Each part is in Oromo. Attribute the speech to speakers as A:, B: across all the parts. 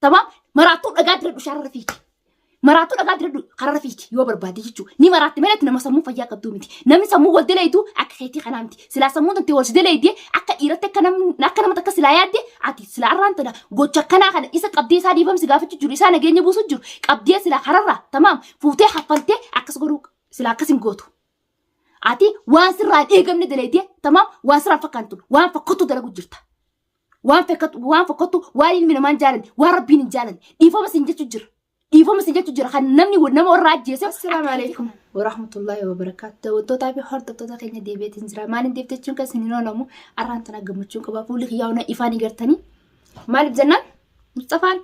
A: Tamaam maraattuu dhagaa diradhu shaararra fiigi. Maraattuu dhagaa diradhu kararra fiigi yoo barbaade jechuudha. Ni maraatti malee nama sammuu fayyaa qabduu miti. Namni sammuu wal daleeydu akka keetii kanaa miti. Silaa sammuun tantee wal si daleeyde akka dhiiratti akka namni akka nama takka silaa yaadde ati silaa arraan tana gocha akkanaa kana isa qabdee isaa dhiifamsi gaafachuu jiru isaa nageenya buusuu jiru qabdee silaa kararraa tamaam fuutee haffaltee akkas godhuu silaa akkas hin gootu. Ati waan sirraa hin eegamne daleeydee tamaam waan sirraa hin fakkaantu waan fakkattu dalagu jirta. Waan fekkatu waan fokkottu waan ilmi namaa hin jaalanne waan rabbiin hin jaalanne dhiifama sin jechu jira. Dhiifama sin jechu jira kan namni nama warra ajjeese.
B: Assalaamu alaikum warahmatullahi wabarakaatu. Daawwattootaa fi hordoftoota keenya deebi'eetiin jira. Maaliin deebite jechuun kan isin hin oolamu. Arraan tana gammachuun qaba. Fuulli kiyyaa ona ifaan gartanii. Maaliif jennaan Mustafaan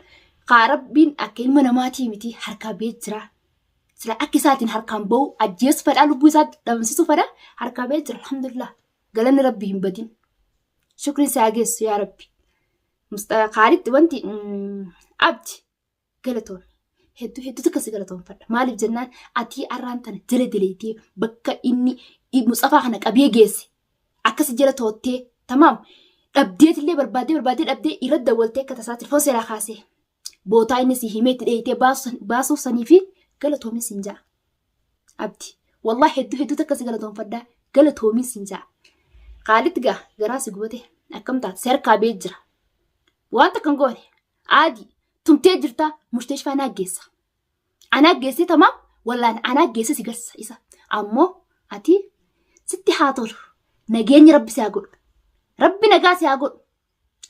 B: kaa rabbiin akka ilma namaatii miti harkaa bee jira. Sila akka isaatiin harkaan ba'u ajjeesu fedhaa lubbuu isaa dhabamsiisuu fedhaa harkaa bee jira. Alhamdulillah. Galanni rabbi hin badin. Shukriin si haa geessu yaa rabbi. Kaalitti wanti abdi galatoomi. Hedduu hedduu takka si galatoomfadha. Maaliif jennaan atii arraan tana jala daleetee bakka inni Musxafaa kana qabee geesse akkas jala toottee tamaam dhabdeetillee barbaaddee barbaaddee dhabdee irra dawwaltee akka tasaa telefoon seeraa kaasee bootaa inni si himee itti dheeyitee baasuuf sanii fi galatoomi siin ja'a. Abdi wallahi hedduu hedduu takka si galatoomfadha galatoomi siin ja'a. Kaalitti gaa garaa si gubate akkam taate si harkaa bee jira. Waan takka hin goone aadii tumtee jirta mushteeshfaa naa geessa. Anaa geessee tamaam wallaan anaa geesse si garsa isa. Ammoo ati sitti haa tolu nageenyi rabbi si haa godhu. Rabbi nagaa si haa godhu.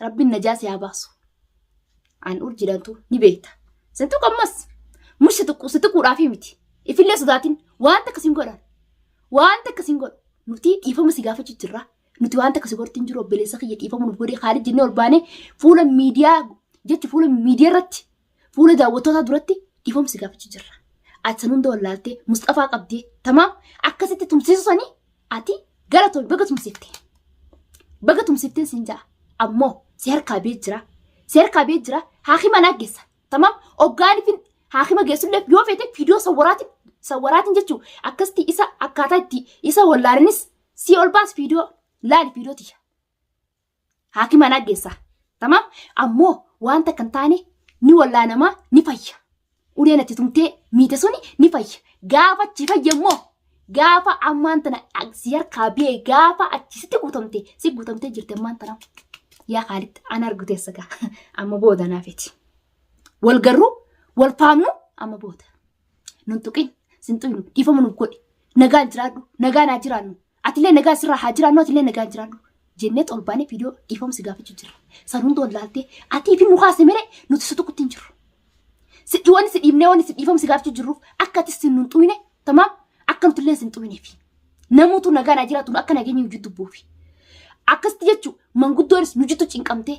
B: Rabbiin najaa si haa baasu. An urjiidhantu ni beekta. Sin tuqu ammas. Mush si tuqu si tuquudhaafi miti. Ifillee sodaatin waan takka sin godhan. Waan takka sin godhu. Nuti dhiifama si gaafachuu jirra. Nuti waan takka si godhutti hin jiru obboleessa kiyya dhiifama nuuf godhee Khaalid jennee ol baanee fuula miidiyaa jechi fuula miidiyaa irratti fuula daawwattootaa duratti dhiifama si gaafachuu jirra. Ati san hunda wallaaltee Musxafaa qabdee tamaam akkasitti tumsiisu sanii ati galatoomi baga tumsifte. Baga tumsifteen siin ja'a. Ammoo si harkaa bee jira. Si harkaa bee jira. Haakima naa geessa. Tamaam hoggaanifin haakima geessullee yoo feete viidiyoo sawwaraatiin sawwaraatiin jechuu akkasitti isa akkaataa itti isa wallaalanis si ol baas viidiyoo laali viidiyoo tiyya. Haakima naa geessa. Tamaam ammoo wanta kan taane ni wallaanamaa ni fayya. Uleen ati tumtee miite suni ni fayya. Gaafa achi fayya immoo gaafa ammaan tana si harkaa bee gaafa achi sitti guutamte si guutamtee jirti ammaan tana. Yaa Kaalid ana argu teessa gaa amma booda naafeti. Wal garuu wal faamnu amma booda. Nun tuqin sin tuynu dhiifama nuuf godhi. Nagaan jiraadhu nagaan haa jiraannu. Atillee nagaan sirraa haa jiraannu atillee nagaan jiraadhu. Jennee ol baanee viidiyoo dhiifama si gaafachuu jirra. San hunda wallaaltee atii fi nu kaase malee nuti si tuqutti hin jirru. Si wanni si dhiibnee wanni si dhiifama si gaafachuu jirruuf akka atis si nun xuyne tamaam akka nuti illee si hin xuyneefi. Namuutu nagaan haa jiraatu akka nageenya nu jiddu buufi. Akkasitti jechuun manguddoonis nu jiddu cinqamtee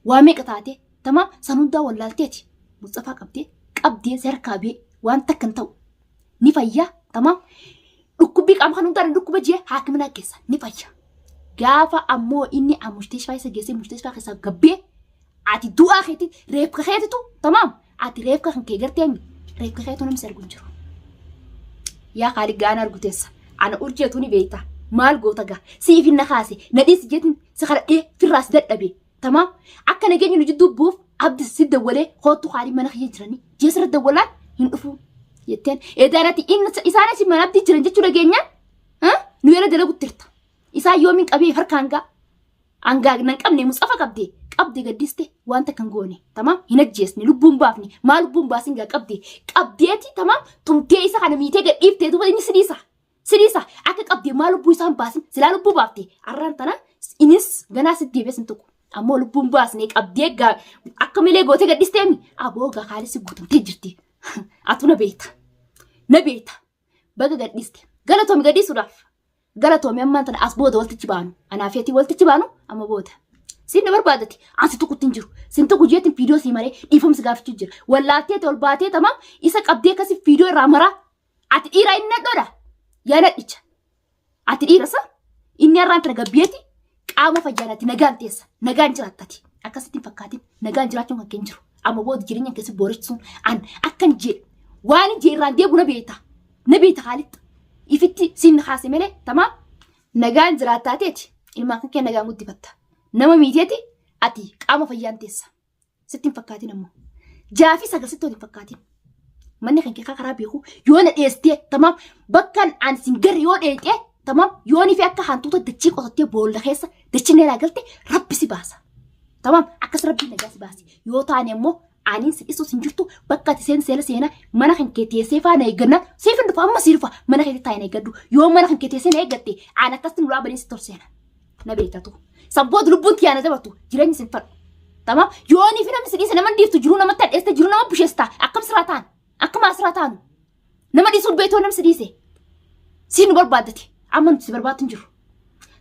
B: waa meeqa taatee tamaam san hundaa wallaalteeti Musxafaa qabdee qabdee si harkaa bee waan takka hin ta'u. Ni fayyaa tamaam dhukkubbii qaama kan hundaan dhukkuba jee haakimina keessa ni fayya. Gaafa ammoo inni mushteeshfaa isa geessee mushteeshfaa keessaa gabbee ati du'aa keeti reefka keetitu tamaam ati reefka kan kee gartee mi reefka keetu namni si argu hin jiru. Yaa kaali gaana argu teessa ana urjeetu ni beekta maal goota gaa siif hin na kaase na dhiisi jeetin si kadhadhee firraa si dadhabee Tamaam akka nageenyi nu jidduu bu'uuf abdi si dawwalee koottu kaalii mana kiyya jiranii jeesirra dawwalaan hin dhufu jetteen eedaan ati isaan asii mana abdii jiran jechuu dhageenyaan nu yala dalagutti jirta isaan yoomiin qabee harkaan gaa hangaa nan qabne mustafa qabdee qabdee gaddiste wanta kan goone tamaam hin ajjeesne lubbuun baafne maa lubbuun baasin gaa qabdee qabdeeti tamaam tumtee isa kana miitee gadhiiftee duuba inni si dhiisa. Si dhiisa akka qabdee maa lubbuu isaan baasin silaa lubbuu baafte arraan tana inis ganaa sitti deebi'ee sin tuqu. Ammoo lubbuun baasnee qabdee gaa akka malee gootee gadhisteemi aboo gaa haalli si guutamtee jirti. Atu na beekta. Na beekta. Baga gadhiiste. Galatoomi gadhiisuudhaaf. Galatoomi ammaan tana as booda waltichi baanu. Anaa feetii waltichi baanu amma booda. Siin na barbaadati. An si tuqutti hin jiru. Sin tuqu jeetiin viidiyoo sii maree dhiifamsi gaafachuu jira. Wallaaltee ol baatee tamaam isa qabdee akkasii viidiyoo irraa maraa Ati dhiira inni nadhoodha. Yaa nadhicha. Ati dhiira sa? Inni har'aan tana gabbiyeeti qaama fayyaan ati nagaan teessa. Nagaan jiraattati. Akkasitti hin fakkaatin. Nagaan jiraachuun kan keen jiru. Amma booda jireenya keessi boorechisuun an akkan jee waan jee irraan deebu na beekta. Na beekta haalitti. Ifitti siin haase malee tamaam. Nagaan jiraattaa teeti. Ilmaan kan kee nagaan guddifatta. Nama miiteeti ati qaama fayyaan teessa. Sitti hin fakkaatin ammoo.
A: 6 fi 9 sitti wal hin fakkaatin. Manni kan kee karaa beeku yoo na dheestee tamaam bakkan an sin garre yoo dheexee tamaam yoonii fi akka hantuuta dachii qotattee boolla keessa dachii na galte rabbi si baasa. Tamaam akkas rabbi nagaa si baasi. Yoo taane immoo aniin si dhisus hin jirtu bakka ati seen seela seena mana kan kee teessee faana eeggannaan siif hin dhufa amma si dhufa mana keetti taa'ee na eeggadhu yoo mana kan kee teessee na eeggatte aan akkasitti nulaa banee si tolseena. Na beektatu. Sabbootu lubbuun tiyyaa na dabartu jireenyi sin fadhu. Tamam yoonii fi namni si dhiise nama dhiiftu jiruu namatti hadheeste jiruu nama busheesta akkam siraa ta'an akkam asiraa ta'an nama dhiisuun beektoo namni si dhiise si nu barbaaddate amma nuti si barbaaddu hin jiru.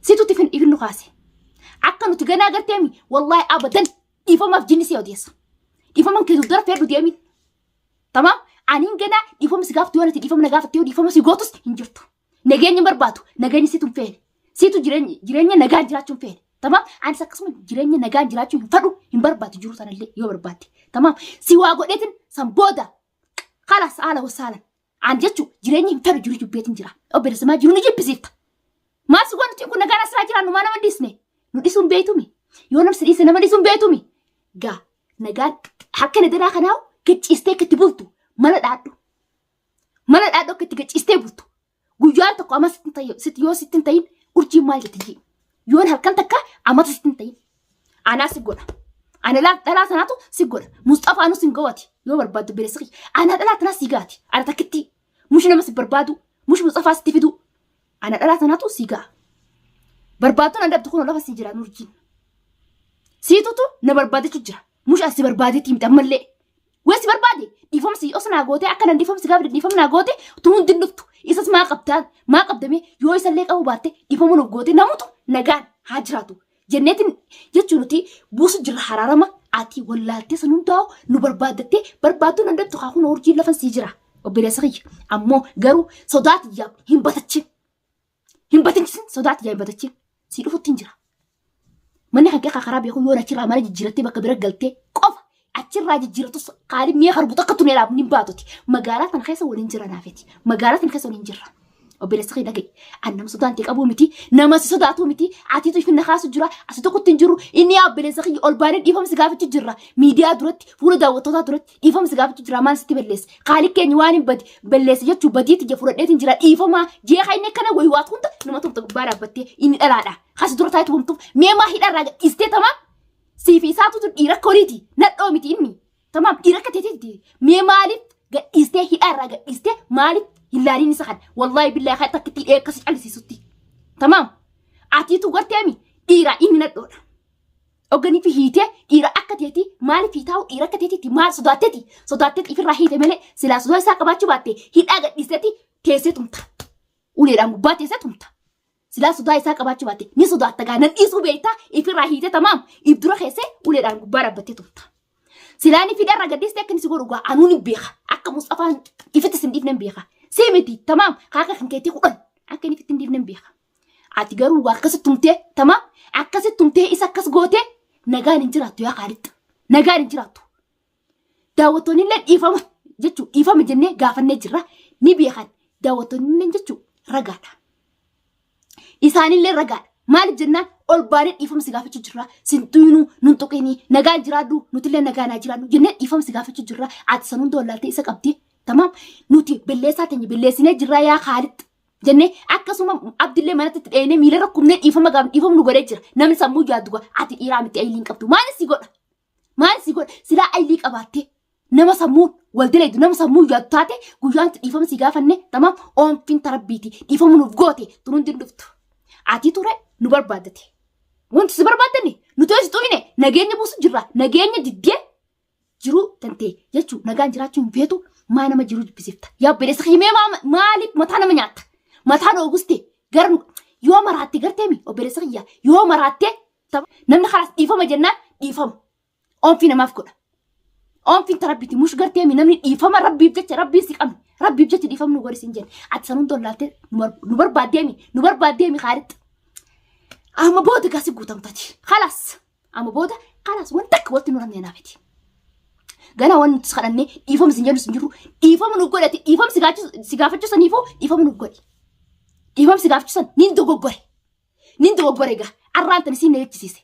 A: Situ ifin ifin nu kaase. Akka nuti ganaa garteemi wallaahi abadan dhiifamaaf jinni si odeessa. Dhiifaman kee dugdara feedhu deemin. Tamam aniin ganaa dhiifama si gaaftu yoo nati dhiifama na gaafatte yoo dhiifama si gootus hin jirtu. Nageenya hin barbaadu. Nageenya situ hin feene. Situ jireenya jireenya nagaan jiraachuu hin feene. Tamaam anis akkasuma jireenya nagaan jiraachuu hin fadhu hin barbaadu jiru sanallee yoo barbaadde. Tamaam si waa godheetin san booda kalaas haala wasaalan. An jechu jireenya hin fedhu jiru jibbeetin jira. Obboleessa maa jiru ni jibbisiifta. Maal si goonu kun nagaan asirraa jiraannu maa nama hin dhiisne? Nu dhisuun beeytumi. Yoo namsi dhiise nama dhisuun beeytumi. Gaa nagaan harka na danaa kanaa gachiistee akka itti bultu mala dhaadhu. Mana dhaadhu akka itti gachiistee bultu. Guyyaan tokko amma sitti hin ta'in sitti yoo sitti hin ta'in urjiin maal jetti jii. Yoon halkan takka amata sitti hin ta'in. Anaa si godha. Ana dhalaa sanaatu si godha. Musxafaanu sin gowati yoo barbaaddu bilisa kiyya. Ana dhalaa tanaa si gaati. Ana takkitti. Mushi nama si barbaadu. Mushi Musxafaa sitti fidu. Ana dhalaa tanaatu si ga'a. Barbaaddu nan dhabdu kun lafa si jira urjiin. Siitutu na barbaadachuu jira. Mushi as si barbaadetti himte ammallee. Wee si barbaade dhiifama si osoo naa gootee akka nan dhiifama si gaafadhe dhiifama naa goote tu hundi hin dhuftu. Isas maa qabdaa maa qabdamee yoo isallee qabu baatte dhiifama nuuf goote namutu nagaan haa jiraatu. Jenneetiin jechuun nuti buusu jirra haraarama ati wallaaltee san hundaa'u nu barbaaddattee barbaaddu nan dhabdu kaa kun urjiin lafan sii jira. Obboleessa kiyya ammoo garuu sodaatiyyaa hin batachin. Hin batinchisin sodaati yaa hin batachin. Sii dhufutti hin jira. Manni kan kee karaa beeku yoon achirraa mana jijjiirattee bakka bira galtee qofa achirraa jijjiiratus qaali mi'a harbu takka tun elaaf ni baatuti. Magaalaa tana keessa waliin jira naafeti. Magaalaa tana keessa waliin jirra. Obboleessa kee dhaga'i. An nama sodaan ta'e qabuu miti. Nama si sodaatuu miti. Atiitu ifin na kaasu jira. Asi tokkotti hin jiru. Inni yaa obboleessa kiyya ol baanee dhiifama si gaafachuu jirra. Miidiyaa duratti fuula daawwattootaa duratti Dhiifama si gaafachuu jira maal sitti balleesse? Kaaliq keenya waan hin badi balleesse jechuu badii tiyya fudhadheetiin jira dhiifamaa jeeqa inni akkana waywaat hunda nama tumta gubbaa dhaabbattee inni dhalaadha. Kasi dura taa'ee tumtuuf mee maa hidharraa gadhiistee tamaam siif isaatu dhiira akka oliiti nadhoo miti inni tamaam dhiira akka teetiiti mee maaliif gadhiistee hidhaarraa gadhiistee maaliif hin laaliin isa kana wallaahi billaahi kan takkitti hidhee akkasi callisiisutti tamaam atiitu garteemi dhiira inni nadhoodha. Oganifi hiitee dhiira akka teetii maaliif hiitaa'u dhiira akka teetiitti maal sodaatteeti sodaatteeti ifirraa hiite malee silaa sodaa isaa qabaachuu baatte hidhaa gadhiiseeti teessee tumta. Uleedhaan gubbaa teessee tumta. Silaa sodaa isaa qabaachuu baatte ni sodaatta gaa nan dhiisuu beektaa ifirraa hiite tamaam if dura keessee uleedhaan gubbaa dhaabbattee tumta. Silaa ni fidharra gadhiiste akka inni si godhu gaa anuu ni beeka akka Musxafaan ifitti sin dhiifne hin beeka. Si miti tamaam kaaka kan keetii kudhan akka inni ifitti hin dhiifne hin beeka. Ati garuu waa akkasi tumtee tamaam akkasi tumtee isa akkas gootee nagaan hin jiraattu yaa Kaalid. Nagaan hin jiraattu. Daawwattoonni illee dhiifama jechuun dhiifama jennee gaafannee jirra ni beekan. Daawwattoonni illee jechuun ragaadha. Isaanillee ragaadha. Maaliif jennaan ol baanee dhiifama si gaafachuu jirra. Sin tuyinuu nun tuqinii nagaan jiraadhu nutillee nagaan haa jiraannu jennee dhiifama si gaafachuu jirra. Ati san hunda wallaaltee isa qabdee tamaam nuti belleessaa teenya belleessinee jirra yaa Kaalid. Jennee akkasuma abdillee manatti itti dheenee miila rakkumnee dhiifama gaaf dhiifama nu godhee jira. Namni sammuu yaaddu gaa ati dhiiraa miti ayilii hin qabdu. Maal si godha? Maal si godha? Silaa ayilii qabaattee nama sammuu wal dileedu nama sammuu yaaddu taate guyyaan itti dhiifama si gaafanne tamaam oomfiin tarabbiiti dhiifama nuuf goote tun hundi hin dhuftu. Ati ture nu barbaaddate. Wanti si barbaaddanne nuti yoo si xumine nageenya buusu jirra nageenya diddee jiruu tantee jechuu nagaan jiraachuu hin feetu maa nama jiruu jibbisiifta yaa obboleessa kiyya mee maaliif mataa nama nyaatta mataa dhooguste gara nu yoo maraatte garteemi obboleessa kiyya yoo maraatte namni kalaas dhiifama jennaan dhiifama oomfii namaaf godha oomfiin tarabbiiti mush garteemi namni dhiifama rabbiif jecha rabbiin si qabne rabbiif jecha dhiifama nu godhi sin jenne ati san hunda wallaaltee nu barbaaddeemi nu barbaaddeemi kaalitti amma booda gaasi guutamtati kalaas Amma booda kalaas wanta akka walitti nu namni naafeti. Ganaa waan nuti kadhannee dhiifama sin jennu sin jirru dhiifama nuuf godhati dhiifama si gaafachuu saniifuu dhiifama nuuf godhi. Dhiifama si gaafachuu san nin dogoggore. Nin dogoggore egaa arraan tan isiin na jechisiise.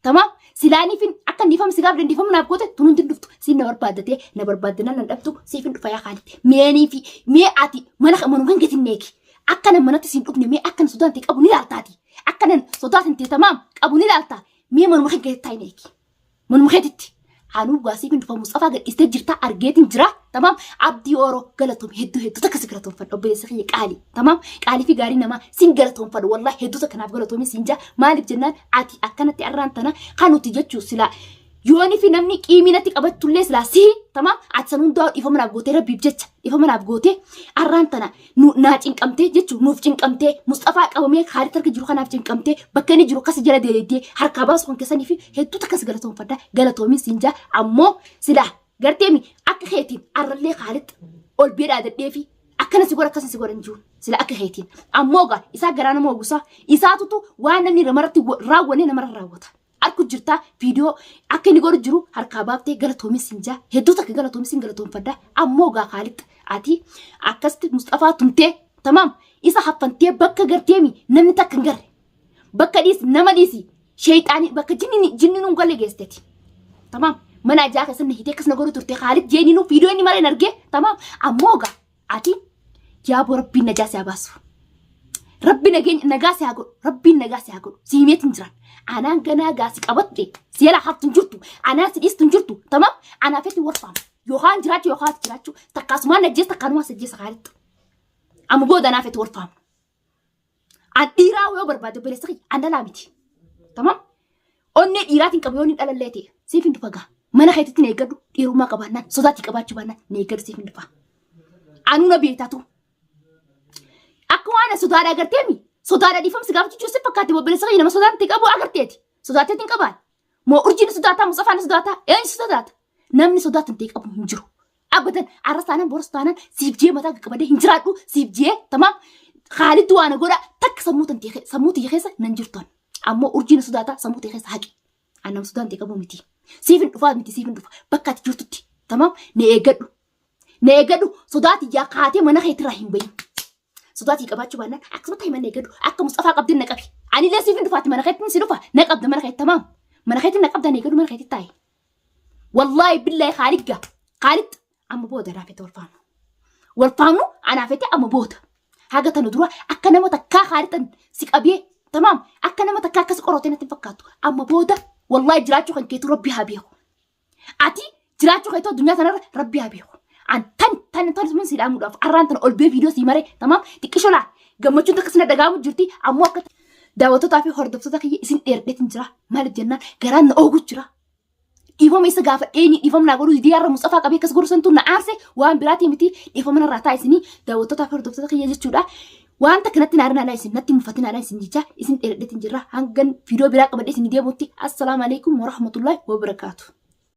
A: Tamaam silaaniifin akka dhiifama si gaaf dhiifama naaf goote tun hundi dhuftu siin na barbaaddatee na barbaaddanaan nan dhabtu siifin dhufa yaa Khaalid. Meeniifi mee ati mana manuma hin gatin neeki. Akka nan manatti siin dhufne mee akka nan sodaan ta'e qabu ni laaltaati. Akka nan sodaan ta'e tamaam qabu ni laalta. Mee manuma hin gatin taa'e neeki. Manuma keetitti. Anuu gaasii bin dhufa Musxafaa gadhiistee jirta argeetiin jira. Tamaam abdii oro galatoom hedduu hedduu takka si galatoomfadha obboleessa kiyya qaali. Tamaam qaalii fi gaarii namaa sin galatoomfadha wallahi hedduu takka naaf galatoomi siin jaa maaliif jennaan ati akkanatti arraan tana kan nuti jechuu silaa yooni fi namni qiimii natti qabattullee silaa sihi tamaam ati san hundaa dhiifama naaf gootee rabbiif jecha dhiifama naaf gootee arraan tana nu naa cinqamtee jechuun nuuf cinqamtee Musxafaa qabamee Khaalid harka jiru kanaaf cinqamtee bakka inni jiru akkas jala deedeeddee harkaa baasu kan keessanii fi hedduu takkas galatoomfadha galatoomin siin jaa ammoo silaa garteemi akka keetiin arrallee Khaalid ol bee dhaadadhee fi akkana si godha akkana si godha hin jiru sila akka keetiin ammoo gaa isaa garaa nama ogusaa isaatutu waan namni namarratti raawwanne namarra raawwata. Arku jirtaa viidiyoo akka inni godhu jiru harkaa baaftee galatoomi siin jaa hedduu takka galatoomi siin galatoomfadha ammoo gaa Khaalid ati akkasitti Musxafaa tumtee tamaam isa haffantee bakka garteemi namni takka hin garre bakka dhiisi nama dhiisi sheexaanii bakka jinni jinni nuun galle geessiteeti tamaam mana ajaa keessatti na hitee akkas na godhu turte Khaalid jeeni nu viidiyoo inni mareen argee tamaam ammoo gaa Ati yaaboo rabbiin najaa si haa baasu. Rabbi nageenya nagaa si haa godhu. Rabbiin nagaa si haa godhu. Si himeetiin jiran. Anaan ganaa gaa si qabadhe. Si jalaa haftu hin jirtu. Anaan si dhiistu hin jirtu. Tamam? Anaa fetti warfaama. Yookaan jiraachuu yookaan ati jiraachuu. Takkaasumaan ajjeessa takkaanuma si ajjeessa kaalitti. Amma booda anaa fetti warfaama. An dhiiraa yoo barbaade obboleessa kiyya an dhalaa miti. Tamam? Onnee dhiiraatiin qabu yoo inni dhalallee ta'e siif hin dhufa gaa. Mana keetitti na eeggadhu dhiirummaa qabaannaan sodaatii qabaachuu baannaan na eeggadhu siif hin dhufa. Anuu na beektaatu. Akka waan sodaadha agarteemi. Sodaadha dhiifamsi gaafa jechuun si fakkaate obboleessa kiyya nama sodaan itti qabu agarteeti. Sodaateetiin hin qabaan. Moo urjiin sodaataa Musxafaan sodaataa eenyu sodaata? Namni sodaatu hin ta'e qabu hin jiru. Abadan arras taanaan boras taanaan siif jee mataa qaqqabadee hin jiraadhu siif jee tamaam Khaaliddu waan godha takka sammuu tantee sammuu tiyya keessa nan jirtu. Ammoo urjiin sodaata sammuu tiyya keessa haqi. An nama sodaan ta'e qabu miti. Siif hin dhufaa miti siif hin dhufa. Bakka ati jirtutti tamaam na eeggadhu. Na eeggadhu sodaati yaa kaatee mana keetirraa hin bahin. Sodaatii qabaachuu baannaan akkasumatti himan eeggadhu akka Musxafaa qabdin na qabi. Anillee siif hin dhufaati mana keetti si dhufa na qabda mana keetti tamaam. Mana keetti na qabda na eeggadhu mana keetti taa'i. Wallaahi billaahi Khaalid gaa Khaalid amma booda anaa fete wal faanu. Wal faanu anaa fete amma booda. Haga tana dura akka nama takkaa Khaalid si qabee tamaam akka nama takkaa akkas qorotee natti hin fakkaatu. Amma booda wallaahi jiraachuu kan keetu rabbi haa beeku. Ati jiraachuu keetu addunyaa tanarra rabbi haa beeku. An tan tan tan sun si dhaamuudhaaf arraan tana ol bee viidiyoo sii mare tamaam xiqqisho laa gammachuun takka sina dhagaamu jirti ammoo akka daawwattootaa fi hordoftoota kiyya isin dheerdheetin jira maaliif jennaan garaan na oogu jira. Dhiifama isa gaafadhee ni dhiifama naa godhuu didee har'a Musxafaa qabee akkas godhu santu na aarse waan biraatii miti dhiifama narraa ta'a isinii daawwattootaa fi hordoftoota kiyya jechuudha. Waan takka natti naarinaa isin natti mufatinaa isin jecha isin dheerdheetin jira hangan viidiyoo biraa qabadhee isin deemutti assalaamu alaikum warahmatullahi wabarakaatu.